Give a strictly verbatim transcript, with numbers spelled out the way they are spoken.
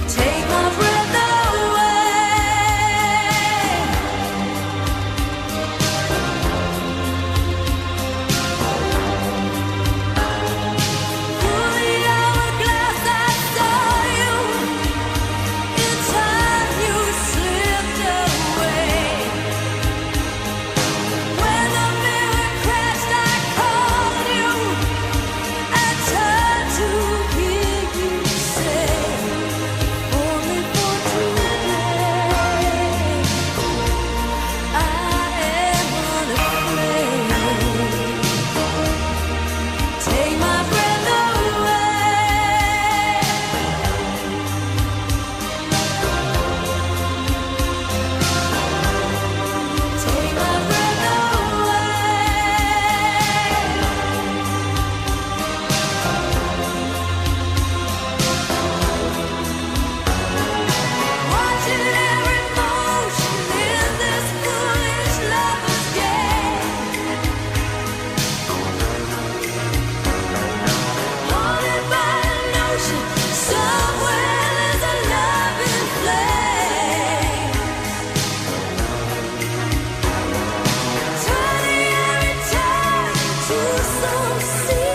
Take my breath away. Through the hourglass I saw you. In time you slipped away. When the mirror crashed, I called you. I turned to hear you say, "Only for today, I am unafraid." Take my breath away. Take my breath away. Watching every motion in this foolish lover's game. Haunted by a notion, somewhere there's a love in flame. Turning every turn to some sea.